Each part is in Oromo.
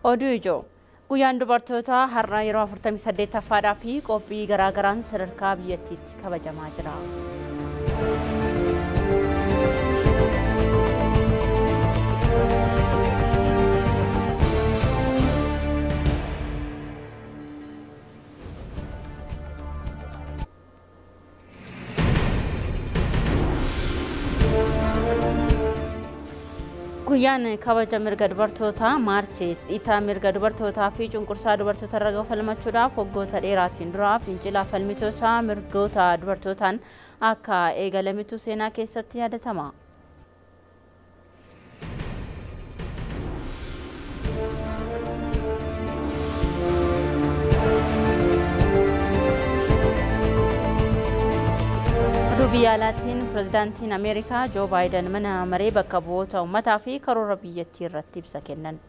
Oduu ijoo guyyaan dubartootaa har'a yeroo 48ffaadhaa fi qophii garaagaraan sadarkaa biyyattiitti kabajamaa jira. Guyyaan kabaja mirga dubartootaa Maarchii dhiitaa mirga dubartootaa fi cunqursaa dubartoota irra gahu falmachuudhaaf waggoota dheeraatiin dura fincila falmitoota mirgoota dubartootaan akka eegalametu seenaa keessatti yaadatama. Biyya alaatiin pirezidaantiin Ameerikaa Joo Baayiden mana maree bakka bu'oota uummataa fi karoora biyyattii irratti ibsa kennan.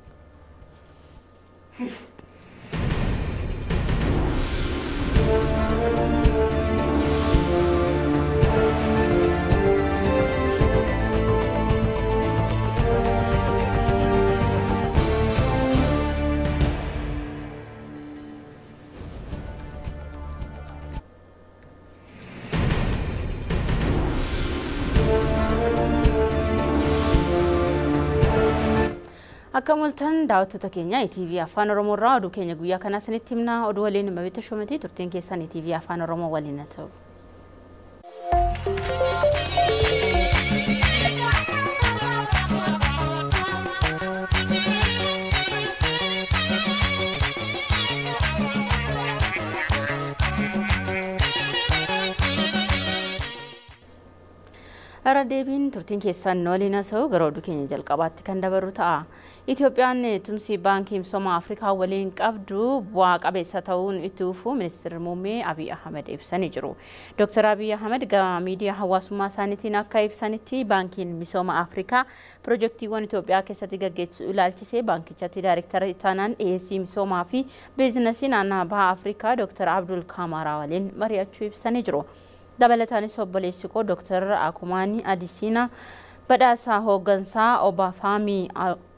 Akka mul'atan daawwattoota keenya ETV Afaan Oromoo irraa oduu keenya guyyaa kanaa isinitti himna. Oduu waliin Mabeeta Shoometii turtiin keessan ETV Afaan Oromoo waliin haa ta'u. Irra deebiin turtiin keessan waliin haa ta'u gara oduu keenya jalqabaatti kan dabarru ta'a. Itoophiyaan tumsi baankii misooma Afrikaa waliin qabdu bu'aa qabeessa ta'uun itti fufuu ministeerri muummee Abiy Ahmed ibsanii jiru. Dr. Abiy Ahmed gama miidiyaa hawaasummaa isaaniitiin akka ibsanitti baankiin misooma Afrikaa pirojektiiwwan Itoophiyaa keessatti gaggeessu ilaalchisee baankichatti daayirektara ittaanaan dhiyeessii misoomaa fi biizinasii naannoo baha Afrikaa Dr. Abdul Kamaaraa waliin mari'achuu ibsanii jiru. Dabalataanis obboleessi koo Dr. Akumaanii Adisiina badhaasa hooggansaa Obafaamii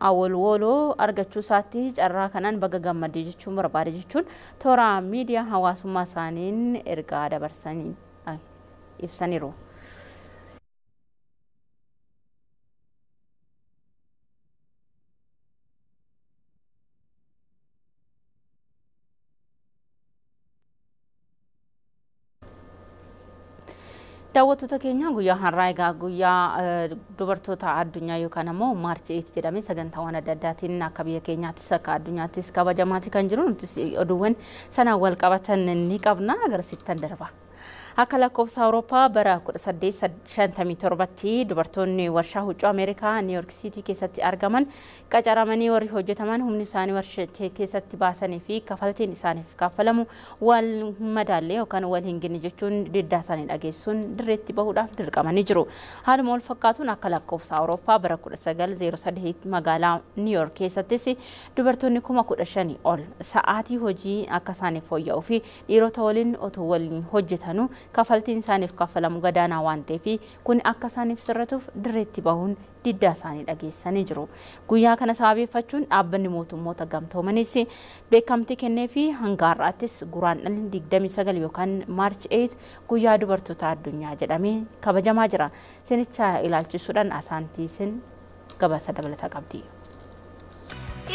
Awolwoloo argachuu isaatti carraa kanaan baga gammadee jechuun barbaade jechuun toora miidiyaa hawaasummaa isaaniin ergaa dabarsanii ibsaniiru. Daawwattoota keenya guyyaa har'aa egaa guyyaa dubartoota addunyaa yookaan ammoo Maarchii 8 jedhamee sagantaawwan adda addaatiin akka biyya keenyaattis akka addunyaattis kabajamaati kan jiru. Nutis oduuwwan sanaan wal qabatan ni qabna agarsiiftan darba. Akka lakkoofsa Awurooppaa bara 1857tti dubartoonni warshaa huccuu Ameerikaa Niw Yoork Siitii keessatti argaman qacaramanii warri hojjetaman humni isaanii warshaa keessatti baasanii fi kafaltiin isaaniif kaffalamu wal madaalle yookaan wal hin ginne jechuun diddaa isaanii dhageessuun dirreetti bahuudhaaf dirqamanii jiru. Haaluma wal fakkaatuun akka lakkoofsa Awurooppaa bara 1903 magaalaa Niw Yoork keessattis dubartoonni 15,000 ol sa'aatii hojii akka isaaniif fooyya'uu fi dhiirota waliin otoo waliin hojjetanuu kafaltiin isaaniif kaffalamu gadaanaa waan ta'eef kun akka isaaniif sirratuuf dirreetti bahuun diddaa isaanii dhageessanii jiru. Guyyaa kana sababeeffachuun dhaabbanni mootummoota gamtoomanis beekamtii kennee fi hanga har'aattis guraandhala 29 yookaan Maarch 8 guyyaa dubartoota addunyaa jedhamee kabajamaa jira. Seenicha ilaalchisuudhaan Asaantiisin gabaasa dabalataa qabdi.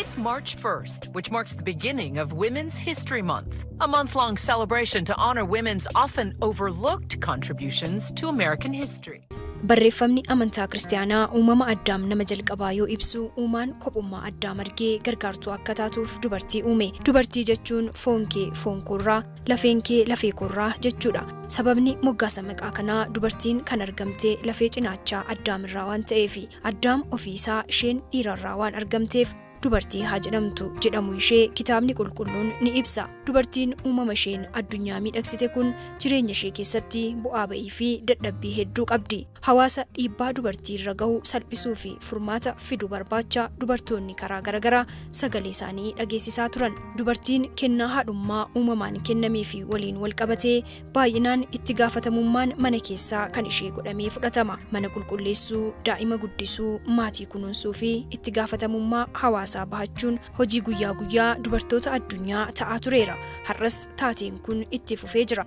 It's March 1st, which marks the beginning of Women's History Month, a month-long celebration to honor women's often overlooked contributions to American history. Barreeffamni amantaa kiristaanaa uumama Addaam nama jalqabaa yoo ibsu uumaan kophummaa Addaam argee gargaartuu akka taatuuf dubartii uume. Dubartii jechuun foon kee foon koorraa, lafeen kee lafee koorraa jechuudha. Sababni moggaasa maqaa kanaa dubartiin kan argamte lafee cinaachaa Addaam irraa waan ta'eef Addaam ofii isaa isheen dhiirarraa waan argamteef dubartii haa jedhamtu jedhamu ishee kitaabni qulqulluun ni ibsa. Dubartiin uumama isheen addunyaa miidhagsite kun jireenya ishee keessatti bu'aa ba'ii fi dadhabbii hedduu qabdi. Hawaasa dhiibbaa dubartii irra gahu salphisuu fi furmaata fiduu barbaacha dubartoonni karaa garaagaraa sagalee isaanii dhageessisaa turan. Dubartiin kennaa haadhummaa uumamaan kennamee fi waliin wal qabatee baay'inaan itti gaafatamummaan mana keessaa kan ishee godhamee fudhatama. Mana qulqulleessuu, daa'ima guddisuu, maatii kunuunsuu fi itti gaafatamummaa hawaasa isaa bahachuun hojii guyyaa guyyaa dubartoota addunyaa ta'aa tureera. Har'as taateen kun itti fufee jira.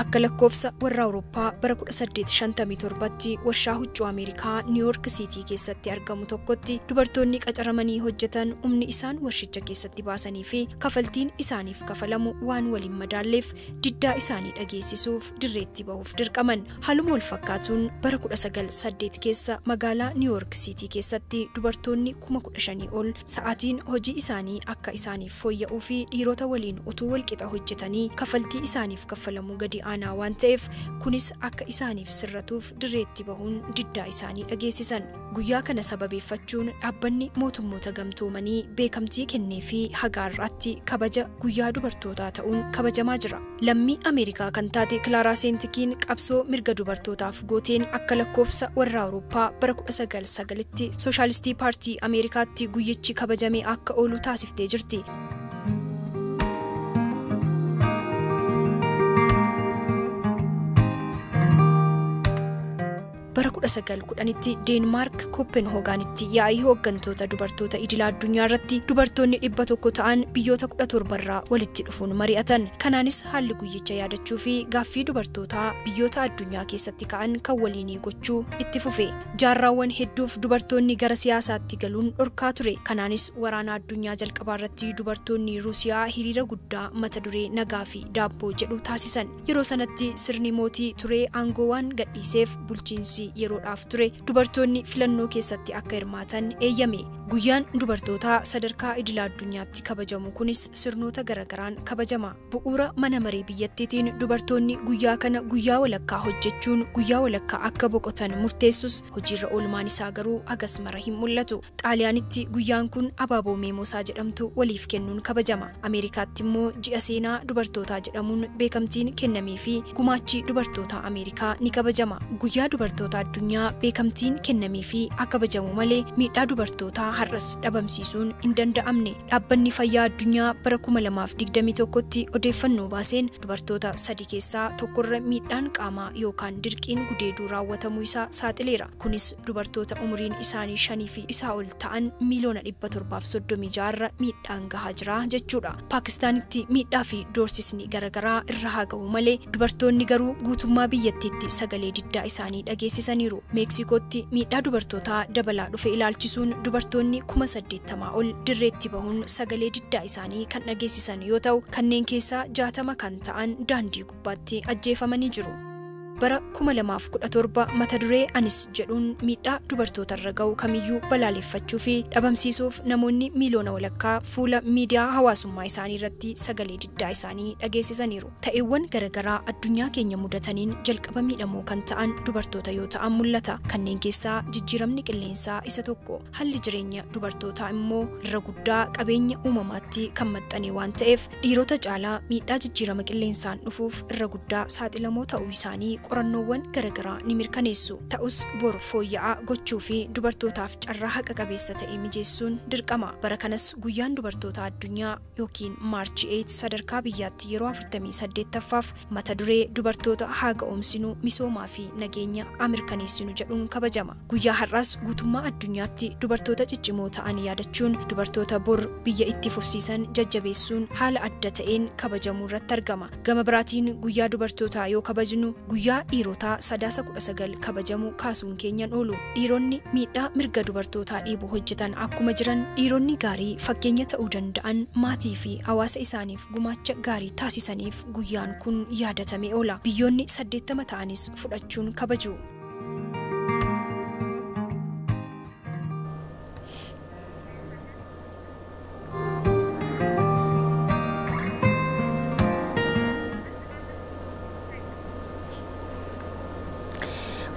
Akka lakkoofsa warra Awurooppaa bara 1857tti warshaa huccuu Ameerikaa Niiwuork Siitii keessatti argamu tokkotti dubartoonni qacaramanii hojjetan humni isaan warshicha keessatti baasanii fi kafaltiin isaaniif kafalamu waan waliin madaalleef diddaa isaanii dhageessisuuf dirreetti bahuuf dirqaman. Haaluma wal fakkaatuun bara 1908 keessa magaalaa Niiwuork Siitii keessatti dubartoonni 15,000 ol sa'aatiin hojii isaanii akka isaaniif fooyya'uu fi dhiirota waliin utuu walqixa hojjetanii kafaltii isaaniif kaffalamu gadi aanaa waan ta'eef kunis akka isaaniif sirratuuf dirreetti bahuun diddaa isaanii dhageessisan. Guyyaa kana sababeeffachuun dhaabbanni mootummoota gamtoomanii beekamtii kennee fi haga har'aatti kabaja guyyaa dubartootaa ta'uun kabajamaa jira. Lammii Ameerikaa kan taate Kilaaraa Seentikiin qabsoo mirga dubartootaaf gooteen akka lakkoofsa warra Awurooppaa bara 1909tti Sooshaalistii Paartii Ameerikaatti guyyichi kabajamee akka oolu taasiftee jirti. Bara 1910tti Deenmaark Kooppenhoogaanitti yaa'ii hooggantoota dubartoota idila addunyaa irratti dubartoonni 100 ta'an biyyoota 17 irraa walitti dhufuun mari'atan. Kanaanis haalli guyyicha yaadachuu fi gaaffii dubartootaa biyyoota addunyaa keessatti ka'an kan waliinii gochuu itti fufe. Jaarraawwan hedduuf dubartoonni gara siyaasaatti galuun dhorkaa ture. Kanaanis waraana addunyaa jalqabaa irratti dubartoonni Ruusiyaa hiriira guddaa mata duree nagaa fi daabboo jedhu taasisan. Yeroo sanatti sirni mootii turee aangoo waan gadhiiseef bulchiinsi yeroodhaaf ture dubartoonni filannoo keessatti akka hirmaatan eeyyame. Guyyaan dubartootaa sadarkaa idila addunyaatti kabajamu kunis sirnoota garagaraan kabajama. Bu'uura mana maree biyyattiitiin dubartoonni guyyaa kana guyyaa walakkaa hojjechuun guyyaa walakkaa akka boqotan murteessus hojiirra oolmaan isaa garuu hagas mara hin mul'atu. Xaaliyaanitti guyyaan kun abaaboo meemoosaa jedhamtu waliif kennuun kabajama. Ameerikaatti immoo ji'a seenaa dubartootaa jedhamuun beekamtiin kennamee fi gumaachi dubartoota Ameerikaa ni kabajama. Guyyaa dubartoota addunyaa beekamtiin kennamee fi akka kabajamu malee miidhaa dubartootaa har'as dhabamsiisuun hin danda'amne. Dhaabbanni fayyaa addunyaa bara 2021tti odeeffannoo baaseen dubartoota 3 keessaa tokkorra miidhaan qaamaa yookaan dirqiin gudeeduu raawwatamuu isaa saaxileera. Kunis dubartoota umuriin isaanii 5 fi isaa ol ta'an miiliyoona 736 irra miidhaan gahaa jira jechuudha. Paakistaanitti miidhaa fi doorsisni garaagaraa irra haa ga'u malee dubartoonni garuu guutummaa biyyattiitti sagalee diddaa isaanii dhageessisaniiru. Meeksikootti miidhaa dubartootaa dabalaa dhufe ilaalchisuun dubartoonni 80,000 ol dirreetti bahuun sagalee diddaa isaanii kan dhageessisan yoo ta'u kanneen keessaa 60 kan ta'an daandii gubbaatti ajjeefamanii jiru. Bara 2017 mata duree anis jedhuun miidhaa dubartoota irra ga'u kamiyyuu balaaleffachuu fi dhabamsiisuuf namoonni miiliyoona walakkaa fuula miidiyaa hawaasummaa isaanii irratti sagalee diddaa isaanii dhageessisaniiru. Ta'eewwan garaagaraa addunyaa keenya mudataniin jalqaba miidhamoo kan ta'an dubartoota yoo ta'an mul'ata. Kanneen keessaa jijjiiramni qilleensaa isa tokko. Haalli jireenya dubartootaa immoo irra guddaa qabeenya uumamaatti kan maxxane waan ta'eef dhiirota caalaa miidhaa jijjiirama qilleensaan dhufuuf irra guddaa saaxilamoo ta'uu isaanii qorannoowwan garaagaraa ni mirkaneessu. Ta'us bor fooyya'aa gochuu fi dubartootaaf carraa haqa qabeessa ta'e mijeessuun dirqama. Bara kanas guyyaan dubartoota addunyaa yookiin Maarchi 8 sadarkaa biyyaatti yeroo 48ffaaf mata duree dubartoota haa ga'oomsinu misoomaa fi nageenya mirkaneessinu jedhuun kabajama. Guyyaa har'aas guutummaa addunyaatti dubartoota ciccimoo ta'an yaadachuun dubartoota bor biyya itti fufsiisan jajjabeessuun haala adda ta'een kabajamuu irratti argama. Gama biraatiin guyyaa dubartootaa yoo kabajnu guyyaa dhiirotaa sadaasa 19 kabajamu kaasuun keenyan oolu. Dhiironni miidhaa mirga dubartootaa dhiibu hojjetan akkuma jiran dhiironni gaarii fakkeenya ta'uu danda'an maatii fi hawaasa isaaniif gumaacha gaarii taasisaniif guyyaan kun yaadatamee oola. Biyyoonni 80 ta'anis fudhachuun kabaju.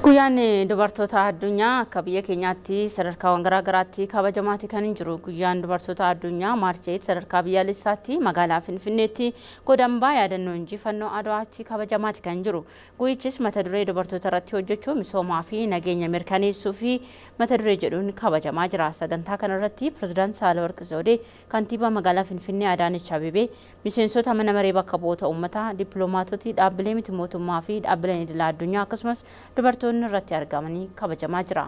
Guyyaan dubartoota addunyaa akka biyya keenyaatti sadarkaawwan garaa garaatti kabajamaati kan hin jiru. Guyyaan dubartoota addunyaa March 8 sadarkaa biyyaalessaatti magaalaa Finfinneetti godambaa yaadannoo injifannoo Adwaatti kabajamaati kan jiru. Guyyichis mata duree dubartoota irratti hojjechuu, misoomaa fi nageenya mirkaneessuu fi mata duree jedhuun kabajamaa jira. Sagantaa kanarratti Pirezidaant Saahilawarq Zawudee, kantiibaa magaalaa Finfinnee Adaanech Abeebee, miseensota mana maree bakka bu'oota uummataa, dippiloomaatota, dhaabbilee miti mootummaa fi dhaabbileen idila addunyaa akkasumas dubartoonni irratti argamanii kabajamaa jira.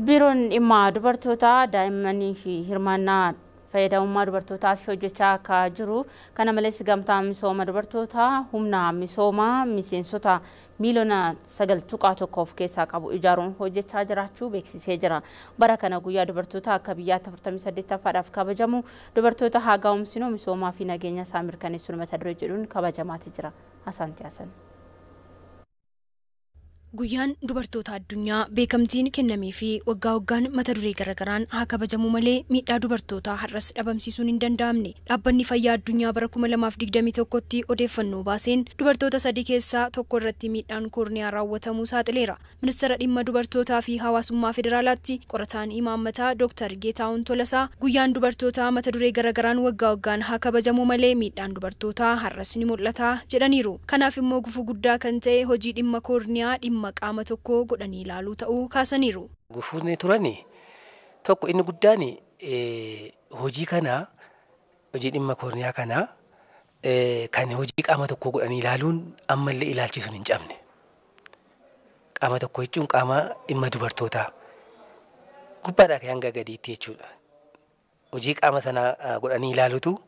Biiroon dhimma dubartoota, daa'immanii fi hirmaannaa fayyadamummaa dubartootaaf hojjechaa akka jiru, kana malees gamtaa misooma dubartootaa humna misoomaa miseensota miiliyoona 9.1 of keessaa qabu ijaaruun hojjechaa jiraachuu beeksisee jira. Bara kana guyyaa dubartoota akka biyyaatti 48ffaadhaaf kabajamu "Dubartoota haa gaa'umsinuu, misoomaa fi nageenya isaa mirkaneessuun" mata duree jedhuun kabajamaati jira. Asaanti Hasan. Guyyaan dubartoota addunyaa beekamtiin kennamee fi waggaa waggaan mata duree garagaraan haa kabajamu malee, miidhaa dubartootaa har'as dhabamsiisuun hin danda'amne. Dhaabbanni fayyaa addunyaa bara 2021tti odeeffannoo baaseen dubartoota sadii keessaa tokko irratti miidhaan koorniyaa raawwatamuu saaxileera. Ministeera dhimma dubartootaa fi hawaasummaa federaalaatti qorataan imaammataa Dr. Geetaawun Tolasaa, guyyaan dubartootaa mata duree garagaraan waggaa waggaan haa kabajamu malee, miidhaan dubartootaa har'as ni mul'ata jedhaniiru. Kanaaf immoo gufuu guddaa kan ta'e hojii dhimma koorniyaa dhimma qaama tokko godhanii ilaaluu ta'uu kaasaniiru. Gufuun turani tokko inni guddaan hojii kana, hojii dhimma koorniyaa kana kan hojii qaama tokko godhanii ilaaluun ammallee ilaalchisuun hin cabne. Qaama tokko jechuun qaama dhimma dubartootaa gubbaadhaa kan hanga gadiitti jechuudha. Hojii qaama sanaa godhanii ilaalutu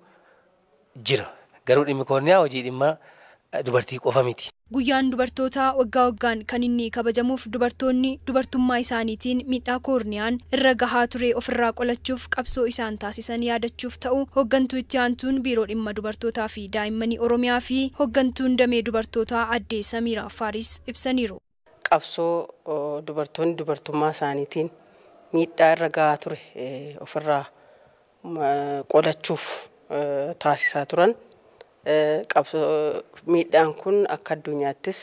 jira. Garuu dhimmi koorniyaa hojii dhimma dubartii qofa miti. Guyyaan dubartootaa waggaa waggaan kan inni kabajamuuf dubartoonni dubartummaa isaaniitiin miidhaa koorniyaan irra gahaa ture ofirraa qolachuuf qabsoo isaan taasisan yaadachuuf ta'u, hooggantuu itti aantuun biiroo dhimma dubartootaa fi daa'immanii Oromiyaa fi hooggantuun damee dubartootaa addee Samiiraa Faaris ibsaniiru. Qabsoo dubartoonni dubartummaa isaaniitiin miidhaa irra gahaa ture ofirraa qolachuuf taasisaa turan. Miidhaan kun akka addunyaattis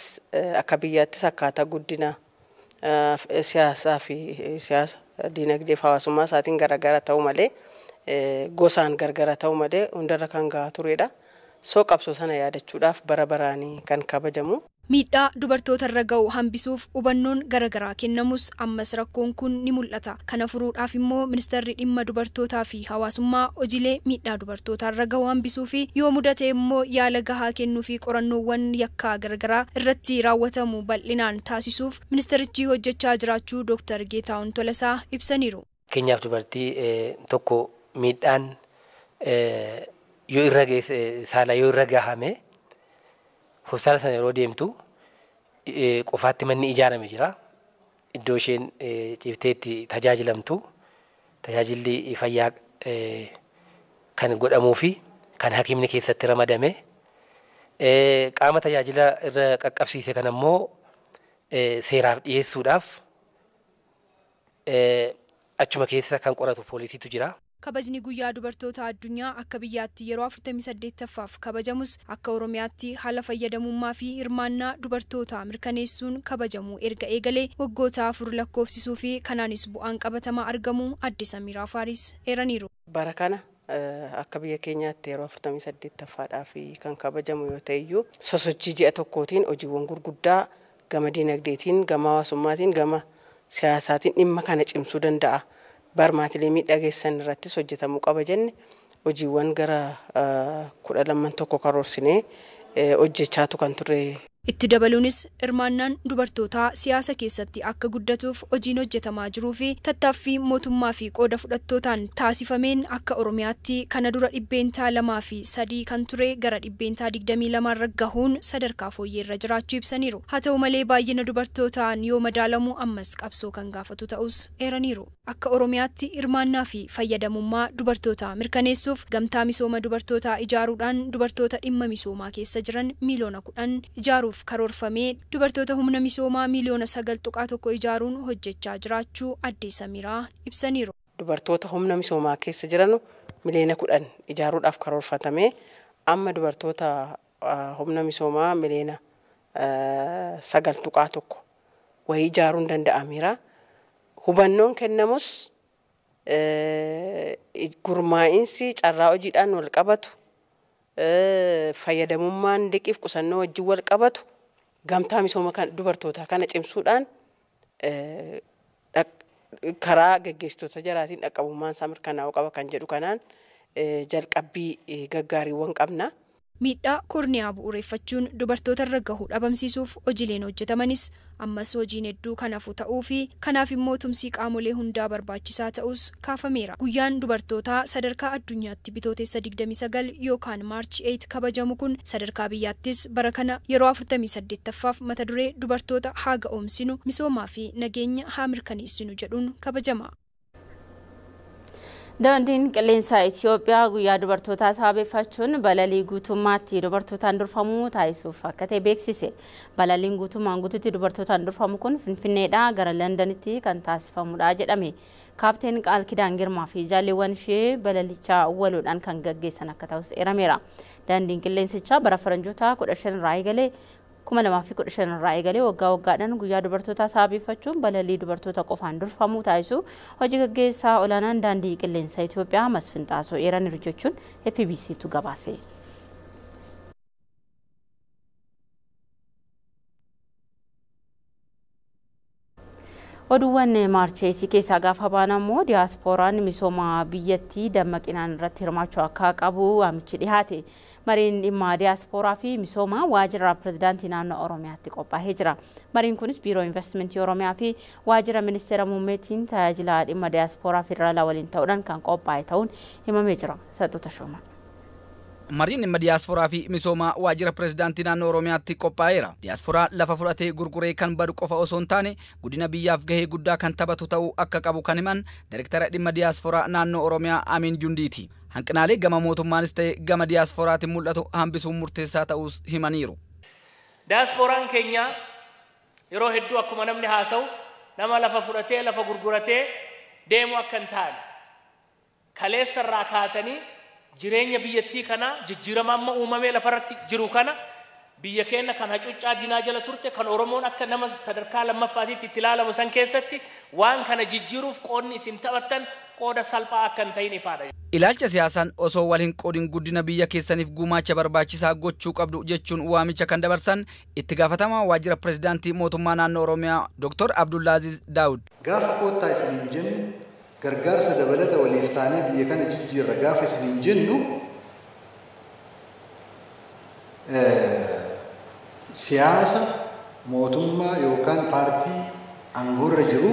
akka biyyaattis akkaataa guddina siyaasaa fi siyaasa, diinagdee fi hawaasummaa isaatiin garaagara ta'u malee, gosaan gargara ta'u malee, hundarra kan gahaa turedha. So qabsoo sana yaadachuudhaaf bara baraan kan kabajamu. Miidhaa dubartoota irra ga'u hambisuuf hubannoon garaagaraa kennamus ammas rakkoon kun ni mul'ata. Kana furuudhaaf immoo ministeerri dhimma dubartootaa fi hawaasummaa hojiilee miidhaa dubartootaa irra ga'u hambisuu fi yoo mudate immoo yaala gahaa kennuu fi qorannoowwan yakkaa garaagaraa irratti raawwatamu bal'inaan taasisuuf ministeerichi hojjechaa jiraachuu Dr. Geetaawun Tolasaa ibsaniiru. Fakkeenyaaf, dubartii tokko miidhaan yoo irra geesse, saala yoo irra gahame, hospitaala sana yeroo deemtu qofaatti manni ijaarame jira. Iddoo isheen ciiftee itti tajaajilamtu, tajaajilli fayyaa kan godhamuu fi kan hakiimni keessatti ramadame, qaama tajaajila irra qaqqabsiise kan ammoo seeraaf dhiyeessuudhaaf achuma keessa kan qoratu poolisiitu jira. Kabajni guyyaa dubartoota addunyaa akka biyyaatti yeroo 48ffaaf kabajamus, akka Oromiyaatti haala fayyadamummaa fi hirmaannaa dubartootaa mirkaneessuun kabajamuu erga eegalee waggoota 4 lakkoofsisuu fi kanaanis bu'aan qabatamaa argamu adde Samiiraa Faaris eeraniiru. Bara kana akka biyya keenyaatti yeroo 48ffaadhaaf kan kabajamu yoo ta'e iyyuu, sosochii ji'a tokkootiin hojiiwwan gurguddaa gama diinagdeetiin, gama hawaasummaatiin, gama siyaasaatiin dhimma kana cimsuu danda'a. Barmaatilee miidhaa geessan irrattis hojjetamuu qaba jenne hojiiwwan gara 12 tokko karoorsinee hojjechaatu kan turre. Itti dabaluunis hirmaannaan dubartootaa siyaasa keessatti akka guddatuuf hojiin hojjetamaa jiruu fi tattaaffii mootummaa fi qooda fudhattootaan taasifameen akka Oromiyaatti kana dura 2% fi 3 kan ture gara 22% irra gahuun sadarkaa fooyyeerra jiraachuu ibsaniiru. Haa ta'u malee, baay'ina dubartootaan yoo madaalamu ammas qabsoo kan gaafatu ta'us eeraniiru. Akka Oromiyaatti hirmaannaa fi fayyadamummaa dubartootaa mirkaneessuuf gamtaa misooma dubartootaa ijaaruudhaan dubartoota dhimma misoomaa keessa jiran miiliyoona 10 ijaaruuf karoorfamee, dubartoota humna misoomaa miiliyoona 9.1 ijaaruun hojjechaa jiraachuu adde Samiraa ibsaniiru. Dubartoota humna misoomaa keessa jiran miliyoona 10 ijaaruudhaaf karoorfatame amma dubartoota humna misoomaa miliyoona 9.1 wayii ijaaruun danda'ameera. Hubannoon kennamus gurmaa'insi carraa hojiidhaan wal qabatu fayyadamummaan liqiif qusannoo wajjin wal qabatu gamtaa misooma dubartootaa kana cimsuudhaan karaa gaggeessitoota jaraatiin dhaqqabummaan isaa mirkanaa'uu qaba kan jedhu kanaan jalqabbii gaggaariiwwan qabna. Miidhaa korniyaa bu'uureffachuun dubartoota irra gahu dhabamsiisuuf hojiileen hojjetamanis ammas hojiin hedduu kanaafuu ta'uu fi kanaaf immoo tumsii qaamolee hundaa barbaachisaa ta'us kaafameera. Guyyaan dubartootaa sadarkaa addunyaatti bitootessa 29 yookaan Maarchi 8 kabajamu kun sadarkaa biyyaattis bara kana yeroo 48ffaaf mata duree dubartoota haa ga'oomsinu misoomaa fi nageenya haa mirkaneessinu jedhuun kabajama. Daandiin qilleensaa Itoophiyaa guyyaa dubartootaa sababeeffachuun balalii guutummaatti dubartootaan durfamu taasisuuf akka ta'e beeksise. Balaliin guutummaan guutuutti dubartootaan durfamu kun Finfinneedhaa gara Londanitti kan taasifamudha jedhame. Kaapteen Qaalkidaan Girmaa fi jaalleewwan ishee balalichaa waluudhaan kan gaggeessan akka ta'us eerameera. Daandiin qilleensichaa bara faranjoota 15 irraa eegalee 2015 irraa eegalee waggaa waggaadhaan guyyaa dubartootaa sababeeffachuun balalii dubartoota qofaan durfamuu taasisu hojii gaggeessaa olaanaan daandii qilleensa Itoophiyaa Masfin Xaasoo eeraniiru jechuun FBCtu gabaase. Oduuwwan maarcheetii keessaa gaafa baan ammoo diyaaspooraan misooma biyyattii dammaqinaan irratti hirmaachuu akka qabu waamichi dhiyaate. Mariin dhimma diyaaspooraa fi misooma waajjira pirezidaantii naannoo Oromiyaatti qophaa'ee jira. Mariin kunis biiroo investimentii Oromiyaa fi waajjira ministeera muummeetiin tajaajila dhimma diyaaspooraa federaalaa waliin ta'uudhaan kan qophaa'e ta'uun himamee jira. Saxxoota Shoomaa. Mariin dhimma diyaasporaa fi misoomaa waajjira pirezidaantii naannoo Oromiyaatti qophaa'eera. Diyaasporaa lafa fudhatee gurguree kan badu qofa osoo hin taane guddina biyyaaf gahee guddaa kan taphatu ta'uu akka qabu kan himan Daayirektara dhimma diyaasporaa naannoo Oromiyaa Amiin Jundiiti. Hanqinaalee gama mootummaanis ta'e gama diyaasporaatiin mul'atu hambisuun murteessaa ta'uus himaniiru. Diyaasporaan keenya yeroo hedduu akkuma namni haasa'u nama lafa fudhatee lafa gurguratee deemu akka hin taane kaleessarraa kaatanii jireenya biyyattii kana jijjiirama amma uumamee lafarratti jiru kana biyya keenya kan hacuuccaa diinaa jala turte kan Oromoon akka nama sadarkaa lammaffaatiitti itti ilaalamu san keessatti waan kana jijjiiruuf qoodni isin taphattan qooda salphaa akka hin ta'in ifaadha. Ilaalcha siyaasaan osoo wal hin qoodin guddina biyya keessaniif gumaacha barbaachisaa gochuu qabdu jechuun waamicha kan dabarsan itti gaafatamaa waajjira pirezidaantii mootummaa naannoo Oromiyaa Dr. Abdullaaziz Daawud. Gaafa koottaa isiniin jennu gargaarsa dabalata waliif taanee biyya kana jijjiirra gaafa isiniin jennu siyaasa mootummaa yookaan paartii aangoorra jiru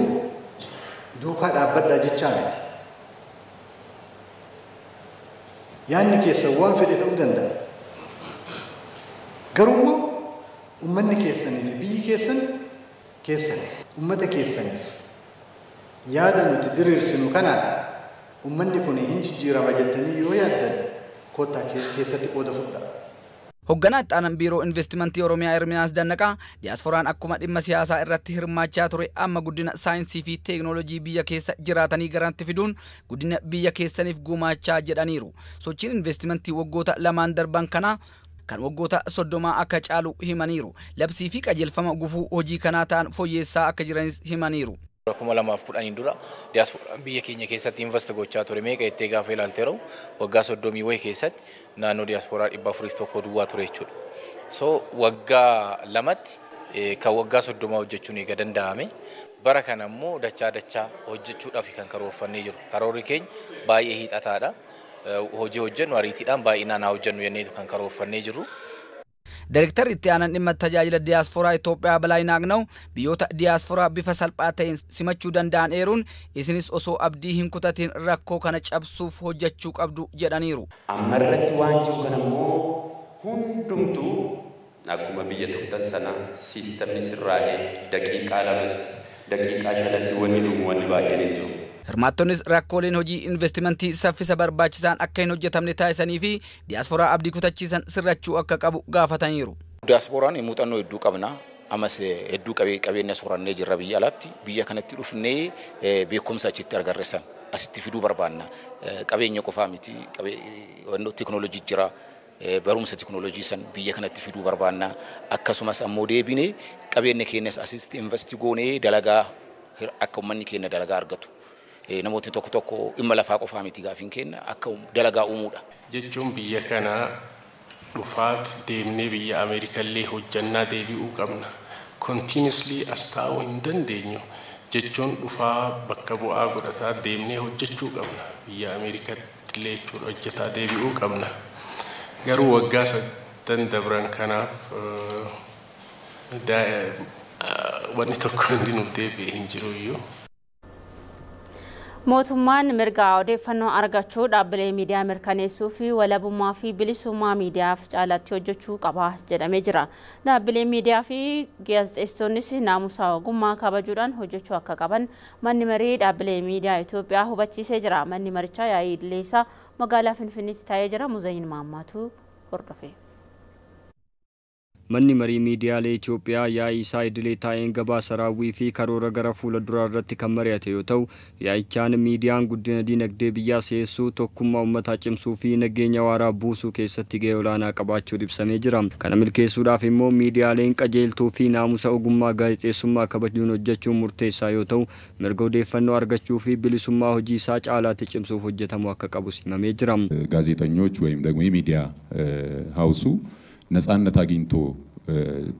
duukaa dhaabbadhaa jechaa miti. Yaanni keessan waan fedhe ta'uu danda'a. Garuu immoo uummanni keessanii fi biyyi keessan keessan uummata keessaniif yaada nuti diriirsinu kanaan uummanni kun hin jijjiirama jettanii yoo yaaddan kottaa keessatti qooda fudhaa. Hoogganaa itti aanaan biiroo investimentii Oromiyaa Ermiyaas Dannaqaa diyaaspooraan akkuma dhimma siyaasaa irratti hirmaachaa ture amma guddina saayinsii fi teeknooloojii biyya keessa jiraatanii garanti fiduun guddina biyya keessaniif gumaachaa jedhaniiru. Sochiin investimentii waggoota lamaan darban kanaa kan waggoota 30 akka caalu himaniiru. Labsii fi qajeelfama gufuu hojii kanaa ta'an fooyyessaa akka jiranis himaniiru. 2010 dura diyaaspooraan biyya keenya keessatti invest gochaa ture meeqa jettee gaafa ilaalte yeroo waggaa 30 wayii keessatti naannoo diyaaspooraa 401 duwwaa ture jechuudha. So waggaa lamatti kan waggaa 30 hojjechuun eega danda'ame bara kana immoo dachaa dachaa hojjechuudhaaf kan karoorfannee jiru. Karoorri keenya baay'ee hiixataadha. Hojii hojjennu ariitiidhaan baay'inaan haa hojjennu jenneetu kan karoorfannee jirru. Daayirektarri itti aanaan dhimma tajaajila diyaasporaa Itoophiyaa Balaay Naagnaw biyyoota diyaasporaa bifa salphaa ta'een simachuu danda'an eeruun isinis osoo abdii hin kutatin rakkoo kana cabsuuf hojjechuu qabdu jedhaniiru. Amma irratti waan jiru kana immoo hundumtuu akkuma biyya turtan sana siistamni sirraa'ee daqiiqaa 2tti daqiiqaa 5tti wanni dhumu wanni baay'een hin jiru. Hirmaattonnis rakkooleen hojii investimentii saffisa barbaachisaan akka hin hojjetamne taasisanii fi diyaasporaa abdii kutachiisan sirrachuu akka qabu gaafataniiru. Diyaasporaan muuxannoo hedduu qabna. Ammas hedduu qabeenya soorannee jirra biyya alaatti. Biyya kanatti dhufnee beekumsa achitti agarreessan. asitti fiduu barbaanna. Qabeenya qofaa miti, teekinooloojii jira. Barumsa teekinooloojii san biyya kanatti fiduu barbaanna. Akkasumas ammoo deebinee qabeenya keenyas asitti investi goonee dalagaa akka uummanni keenya dalagaa argatu. Namootni tokko tokko dhimma lafaa qofaa miti gaafiin keenya akka dalagaa uumuudha. Jechuun biyya kanaa dhufaat deemnee biyya Ameerikallee hojjannaa deebi'uu qabna. Continuously as taa'uu hin dandeenyu. Jechuun dhufaa bakka bu'aa godhataa deemnee hojjechuu qabna. Biyya Ameerikaallee jechuudha hojjetaa deebi'uu qabna. Garuu waggaa sadan dabran kanaaf wanni tokko hundi nuuf deebi'e hin jiru iyyuu. Mootummaan mirga odeeffannoo argachuu dhaabbilee miidiyaa mirkaneessuu fi walabummaa fi bilisummaa miidiyaaf caalatti hojjechuu qaba jedhamee jira. Dhaabbilee miidiyaa fi gaazexeessitoonnis naamusa ogummaa kabajuudhaan hojjechuu akka qaban manni marii dhaabbilee miidiyaa Itoophiyaa hubachiisee jira. Manni marichaa yaa'ii idilee isaa magaalaa Finfinneetti taa'ee jira. Muzayin Maammaatu hordofe. Manni marii miidiyaalee Itoophiyaa yaa'ii isaa idilee taa'een gabaasa raawwii fi karoora gara fuula duraa irratti kan mari'ate yoo ta'u, yaa'ichaan miidiyaan guddina diinagdee biyyaa si'eessuu, tokkummaa uummataa cimsuu fi nageenya waaraa buusuu keessatti gahee olaanaa qabaachuu ibsamee jira. Kana milkeessuudhaaf immoo miidiyaaleen qajeeltuu fi naamusa ogummaa gaazexeessummaa kabajuun hojjechuun murteessaa yoo ta'u, mirga odeeffannoo argachuu fi bilisummaa hojii isaa caalaatti cimsuuf hojjetamuu akka qabus himamee jira. ጋዜጠኞች ወይም ደግሞ የሚዲያ ሀውሱ ነጻነት አግኝቶ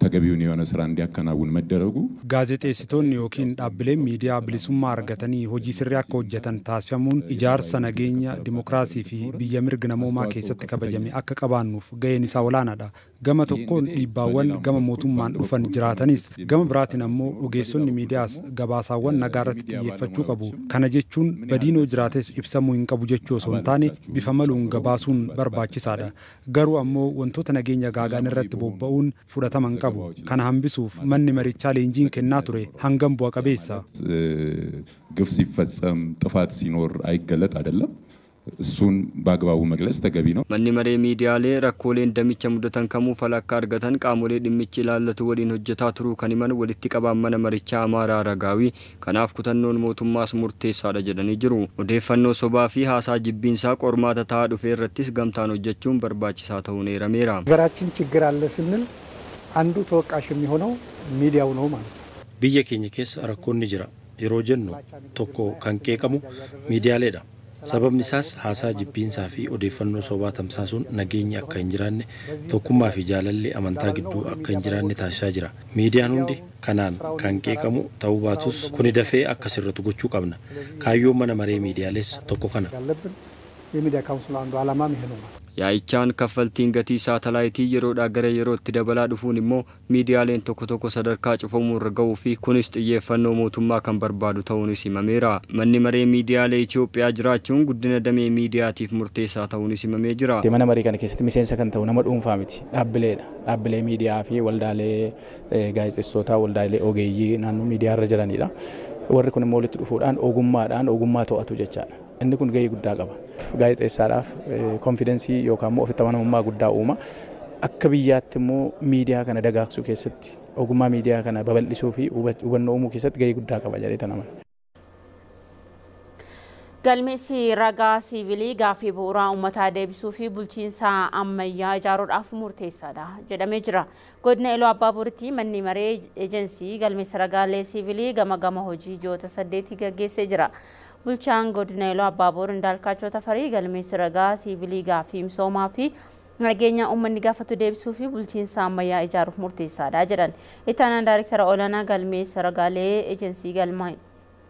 ተገቢውን የሆነ ስራ እንዲያከናውን መደረጉ Gaazexeessitoonni yookiin dhaabbileen miidiyaa bilisummaa argatanii hojii sirrii akka hojjetan taasifamuun ijaarsa nageenya dimokiraasii fi biyya mirga namoomaa keessatti kabajame akka qabaannuuf gaheen isaa olaanaadha. Gama tokkoon dhiibbaawwan gama mootummaan dhufan jiraatanis gama biraatiin ammoo ogeessonni miidiyaas gabaasaawwan nagaa irratti xiyyeeffachuu qabu. Kana jechuun badiinoo jiraates ibsamuu hin qabu jechuu osoo hin taane bifa maluun gabaasuun barbaachisaadha. Garuu ammoo wantoota nageenya gaagaan irratti bobba'uun fudhatama hin qabu. Kana hambisuuf manni marichaa leenjiin kennaa ture hangam bu'a qabeessa. ግፍ ሲፈጸም ጥፋት ሲኖር አይገለጥ አይደለም። እሱን በአግባቡ መግለጽ ተገቢ ነው። Manni maree miidiyaalee rakkooleen damicha mudatan kamuu fala akka argatan qaamolee dhimmichi ilaallatu waliin hojjetaa turuu kan himan walitti qabaan mana marichaa Amaaraa Aragaawii kanaaf kutannoon mootummaas murteessaadha jedhanii jiru. Odeeffannoo sobaa fi haasaa jibbiinsaa qormaata ta'aa dhufe irrattis gamtaan hojjechuun barbaachisaa ta'uun eerameera. ሀገራችን ችግር አለ ስንል አንዱ ተወቃሽ የሚሆነው ሚዲያው ነው ማለት ነው። Biyya keenya keessa rakkoon ni jira yeroo jennu tokko kan qeeqamu miidiyaaleedha. Sababni isaas haasaa jibbiinsaa fi odeeffannoo sobaa tamsaasuun nageenyi akka hin jiraanne, tokkummaa fi jaalalli amantaa gidduu akka hin jiraanne taasisaa jira. Miidiyaan hundi kanaan kan qeeqamu ta'uu baatus kuni dafee akka sirratu gochuu qabna. Kaayyoon mana maree miidiyaalees tokko kana. ያለብን የሚዲያ ካውንስሉ አንዱ ዓላማም ይሄ ነው ማለት ነው። Yaa'ichaan kaffaltiin gatii saatalaayitii yeroodhaa gara yerootti dabalaa dhufuun immoo miidiyaaleen tokko tokko sadarkaa cufamuu irra ga'uu fi kunis xiyyeeffannoo mootummaa kan barbaadu ta'uunis himameera. Manni maree miidiyaalee Itoophiyaa jiraachuun guddina damee miidiyaatiif murteessaa ta'uunis himamee jira. Mana marii kana keessatti miseensa kan ta'u nama dhuunfaa miti, dhaabbileedha. Dhaabbilee miidiyaa fi waldaalee gaazexeessootaa, waldaalee ogeeyyii naannoo miidiyaa irra jiranidha. Warri kun immoo walitti dhufuudhaan ogummaadhaan ogummaa to'atu jechaadha. Inni kun gahee guddaa qaba. Gaazexeessaadhaaf konfidensii yookaan immoo ofitti amanamummaa guddaa uuma. Akka biyyaatti immoo miidiyaa kana dagaagsuu keessatti, ogummaa miidiyaa kana babal'isuu fi hubannoo uumuu keessatti gahee guddaa qaba jedhee tan amana. Galmeessi ragaa siivilii gaaffii bu'uuraa uummataa deebisuu fi bulchiinsa ammayyaa ijaaruudhaaf murteessaadha jedhamee jira. Godina Iluu Abbaaburitti manni maree ejensii galmeessa ragaalee siivilii gama gama hojii ji'oota 8 gaggeessee jira. Bulchaan godina Iluu Abbaabur Indaalkaachoo Tafarii galmeessi ragaa siivilii gaaffii misoomaa fi nageenya uummanni gaafatu deebisuu fi bulchiinsa ammayyaa ijaaruuf murteessaadha jedhan. Itti aanaan daayirektara olaanaa galmeessa ragaalee ejensii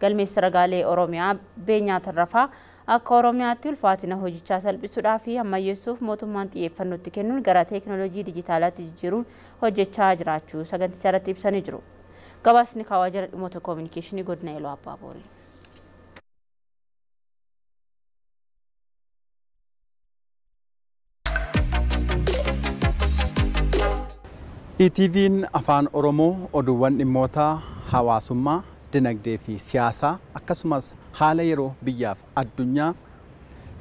galmeessa ragaalee Oromiyaa Beenyaa Tarrafaa akka Oromiyaatti ulfaatina hojichaa salphisuudhaa fi ammayyeessuuf mootummaan xiyyeeffannootti kennuun gara teekinooloojii dijitaalaatti jijjiiruun hojjechaa jiraachuu saganticha irratti ibsanii jiru. Gabaasni kaawaa jira dhimmoota koominikeeshinii godina Iluu Abbaaboori. ETV'n Afaan Oromoo oduuwwan dhimmoota hawaasummaa, dinagdee fi siyaasaa akkasumas haala yeroo biyyaaf addunyaa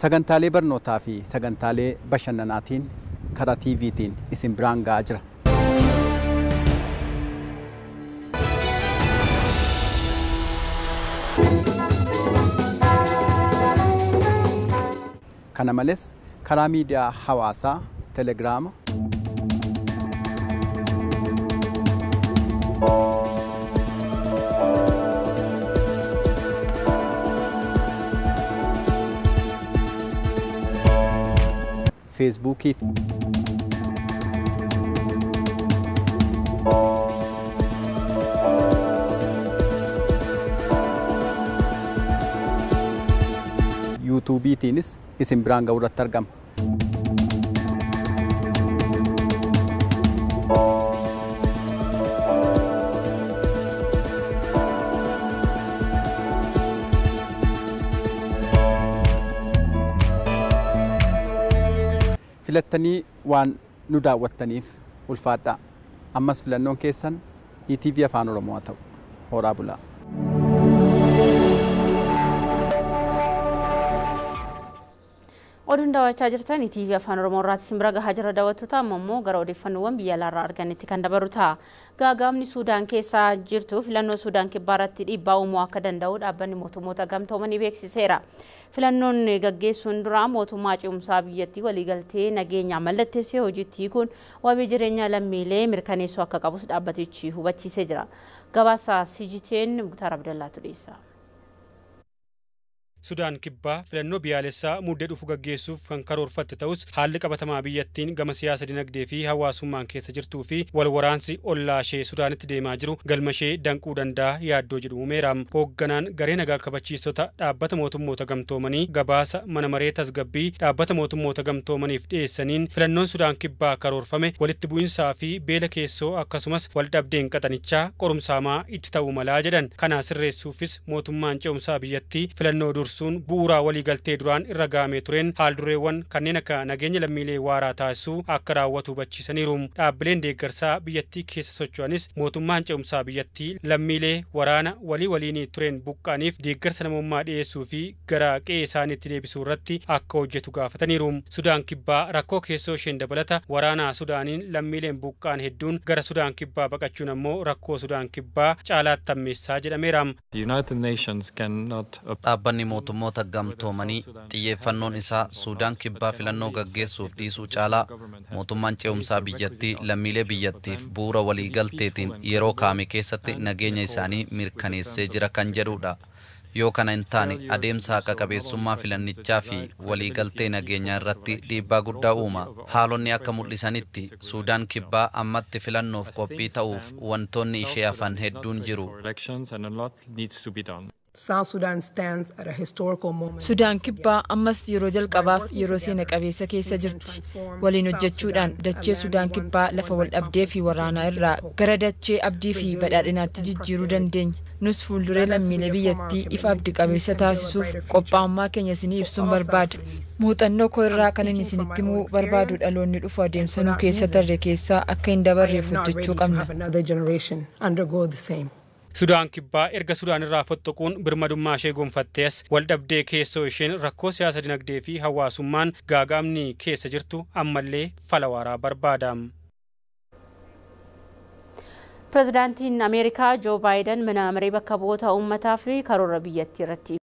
sagantaalee barnootaa fi sagantaalee bashannanaatiin karaa TVtiin isin biraan ga'aa jira. Kana malees karaa miidiyaa hawaasaa Telegiraama, Feesbuukii fi yuutuubiitiinis isin biraan ga'uu irratti argama. Filattanii waan nu daawwattaniif ulfaadhaa. Ammas filannoon keessan ETV Afaan Oromoo haa ta'u. Horaa bulaa. Oduun daawwachaa jirtan ETV Afaan Oromoo irraatti simbira gahaa jira daawwattoota. Amma immoo gara odeeffannoowwan biyya alaarraa arganitti kan dabaru ta'a. Gaagaamni Suudaan keessa jirtu filannoo Suudaan kibbaa irratti dhiibbaa uumuu akka danda'u dhaabbanni mootummoota gamtoomanii beeksiseera. Filannoon gaggeessuun dura mootummaa ce'umsaa biyyattii waliigaltee nageenyaa mallatteessee hojiitti hiikuun wabii jireenya lammiilee mirkaneessuu akka qabus dhaabbatichi hubachiisee jira. Gabaasa CGTN Muktaar Abdallaatu dhiyeessa. Sudaan kibbaa filannoo biyyaalessaa muddee dhufu gaggeessuuf kan karoorfatte ta'us haalli qabatamaa biyyattiin gama siyaasa dinagdee fi hawaasummaan keessa jirtuu fi wal waraansi ollaa ishee Sudaanitti deemaa jiru galma ishee danquu danda'a yaaddoo jedhu uumeera. Hoogganaan garee nagaa kabachiistota dhaabbata mootummoota gamtoomanii gabaasa mana maree tasgabbii dhaabbata mootummoota gamtoomaniif dhiyeessaniin filannoon Sudaan kibbaa karoorfame walitti bu'insaa fi beela keessoo akkasumas wal dhabdeen qaxanichaa qorumsaamaa itti ta'uu malaa jedhan. Kana sirreessuufis mootummaan ce'umsaa biyyattii filannoo dursu sun bu'uuraa waliigaltee duraan irra gahamee tureen haaldureewwan kanneen akka nageenya lammiilee waaraa taasisuu akka raawwatu hubachiisaniiru. Dhaabbileen deeggarsaa biyyattii keessa socho'anis mootummaan ce'umsaa biyyattii lammiilee waraana walii waliinii tureen buqqaaniif deeggarsa namummaa dhiyeessuu fi gara qe'ee isaaniitti deebisuu irratti akka hojjetu gaafataniiru. Sudaan kibbaa rakkoo keessoo isheen dabalata waraanaa Sudaaniin lammiileen buqqaan hedduun gara Sudaan kibbaa baqachuun ammoo rakkoo Sudaan kibbaa caalaatti hammeessaa jedhameera. Dhaabbanni mootummoota gamtoomanii xiyyeeffannoon isaa Suudaan kibbaa filannoo gaggeessuuf dhiisuu caalaa mootummaan ce'umsaa biyyattii lammiilee biyyattiif bu'uura waliigalteetiin yeroo kaa'ame keessatti nageenya isaanii mirkaneessee jira kan jedhudha. Yoo kana hin taane adeemsa haqa qabeessummaa filannichaa fi waliigaltee nageenyaa irratti dhiibbaa guddaa uuma. Haalonni akka mul'isanitti Suudaan kibbaa ammatti filannoof qophii ta'uuf wantoonni ishee hafan hedduun jiru. Sudaan kibbaa ammas yeroo jalqabaaf yeroo seena qabeessa keessa jirti. Waliin hojjechuudhaan dachee Sudaan kibbaa lafa wal dhabdee fi waraanaa irraa gara dachee abdii fi badhaadhinaatti jijjiiruu dandeenya. Nus fuulduree lammiilee biyyattii ifa abdii qabeessa taasisuuf qophaa'ummaa keenya isinii ibsuun barbaada. Muuxannoo koo irraa kan inni isinitti himuu barbaadu dhaloonni dhufu adeemsa nu keessa tarree keessaa akka hin dabarreef hojjechuu qabna. Sudaan kibbaa erga Sudaan irraa fottoquun birmadummaa ishee gonfattees wal dhabdee keessoo isheen rakkoo siyaasa dinagdee fi hawaasummaan gaagaamni keessa jirtu ammallee fala waaraa barbaada. Pireezidaantiin Ameerikaa Joo Baayiden mana maree bakka bu'oota uummataa fi karoora biyyattii irratti